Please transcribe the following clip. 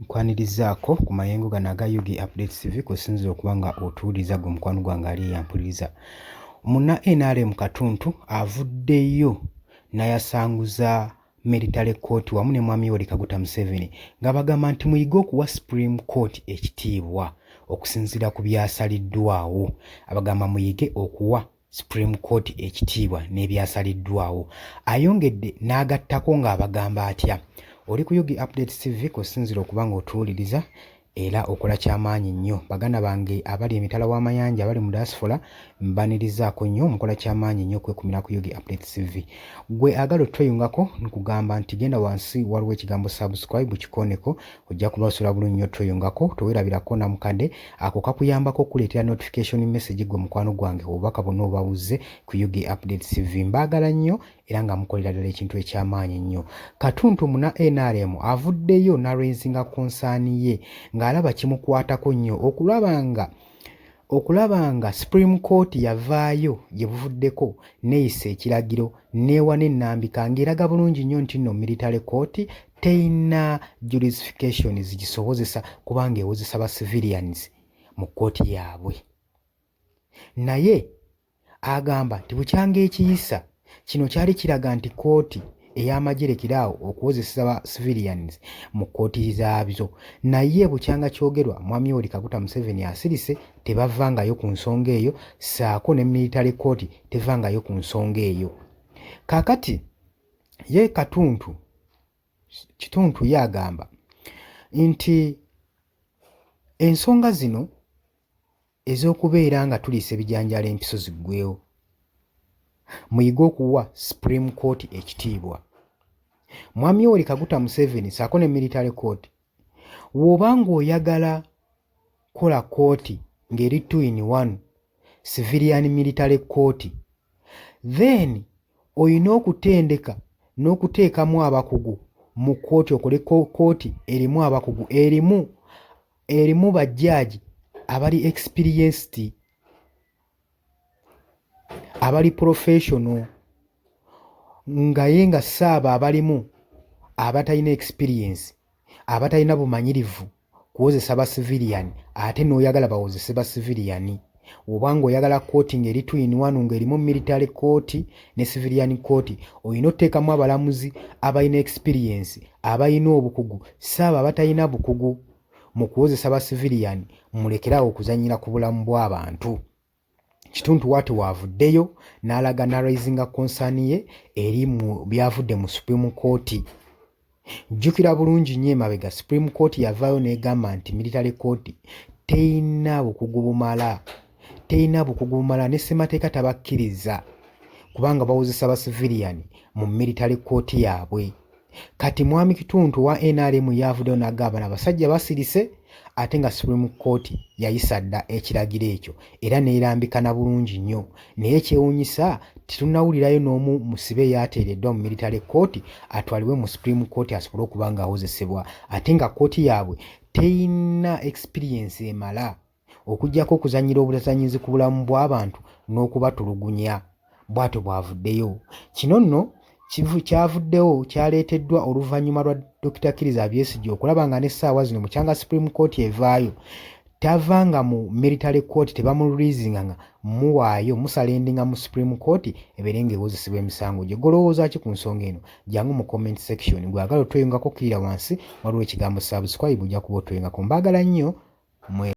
Nkwanirizaako ku mayengo gano aga UG Updates TV kw'osinziira okuba nga otuwuliriza gwe mukwano gwange ali eyampuliriza. Munna NRM Katuntu avuddeyo n'ayasanguza Military Court wamu ne Mwami Yoweri Kaguta Museveni ng'abagamba nti muyige okuwa Supreme Court ekitiibwa okusinziira ku byasaliddwawo. Abagamba muyige okuwa Supreme Court ekitiibwa n'ebyasaliddwawo. Ayongedde n'agattako ng'abagamba atya? Oli ku UG Updates TV kw'osinziira okuba ng'otuwuliriza era okola kyamaanyi nnyo. Baganda bange abali emitala w'amayanja abali mu diaspora mbanirizaako nnyo, mukola kyamaanyi nnyo okwekumira ku UG Updates TV. Gwe agala otweyungako nkugamba nti genda wansi waliwo ekigambo subscribe kikooneko ojja kuba osobola bulungi nnyo tweyungako tewerabirako namukadde ako kakuyambako okukuleetera notification message gwe mukwano gwange obubaka bwonna oba buzze ku UG Updates TV mbaagala nnyo era nga mukolera ddala ekintu ekyamaanyi ennyo. Katuntu muna NRM avuddeyo n'araisinga concern ye ng'alaba kimukwatako nnyo okulaba nga okulaba nga Supreme Court yavaayo gye buvuddeko n'eyisa ekiragiro n'ewa n'ennambika ng'eraga bulungi nnyo nti nno military court teyina jurisdiction zigisobozesa kubanga ewozesa ba civilians mu kkooti yaabwe. Naye Agamba nti bukyanga ekiyisa kino kyali kiraga nti kkooti ey'amagye erekere awo okuwozesa ba civilians mu kkooti zaabyo naye bukyanga kyogerwa Mwami Yoweri Kaguta Museveni asirise tebavangayo ku nsonga eyo ssaako ne military court tevangayo ku nsonga eyo. Kaakati ye Katuntu Kituntu ye agamba nti ensonga zino ez'okubeera nga tuliisa ebijanjaalo empiso ziggweewo. Muyige okuwa Supreme Court ekitiibwa. Mwami Yoweri Kaguta Museveni saako ne Military Court, w'oba ng'oyagala kola kkooti ng'eri 2 in 1 civilian military court, then olina okutendeka n'okuteekamu abakugu mu kkooti okole kkooti erimu abakugu erimu erimu ba jjaagi abali experienced, abali professional ngaye nga saabo abalimu abatalina experience, abatalina bumanyirivu kuwozesa ba civilian ate n'oyagala bawozese ba civilian. Woba ng'oyagala kkooti ng'eri two in one ng'erimu military court ne civilian court, olina otuteekamu abalamuzi abalina experience, abalina obukugu, saabo abatalina bukugu mu kuwozesa ba civilian mulekere awo okuzannyira ku bulamu bw'abantu. Kituntu waati waavuddeyo n'alaga n'araisinga concern ye eri mu byavudde mu Supreme Court. Jjukira bulungi nnyo emabega Supreme Court yavaayo n'egamba nti military court teyina bukugu bumala, teyina bukugu bumala ne ssemateeka tabakkiriza kubanga bawozesa ba civilian mu military court yaabwe. Kati Mwami Kituntu owa nrm ye avuddeyo n'agamba bano abasajja basirise ate nga Supreme Court yayisa dda ekiragiro ekyo era n'erambika na bulungi nnyo naye ekyewuunyisa tetunnawulirayo n'omu musibe eyateereddwa mu military court atwalibwe mu Supreme Court asobole okuba ng'awozesebwa ate nga kkooti yaabwe teyina experience emala okuggyako okuzannyira obuzannyizi ku bulamu bw'abantu n'okubatulugunya, bw'atyo bw'avuddeyo. Kino nno kyavuddewo kyaleeteddwa oluvannyuma lwa Dokita Kiriza Besigye okulaba nga n'essaawa zino bukyanga Supreme Court evaayo tavanga mu military court tebamureleasinga nga muwaayo musalendinga mu Supreme Court ebeere ng'ewozesebwa emisango gye. Golowooza ki ku nsonga eno? Jangu mu comment section. Gwagala otweyungako kkirira wansi waliwo ekigambo subscribe ojja kuba otweyungako. Mbaagala nnyo mwe.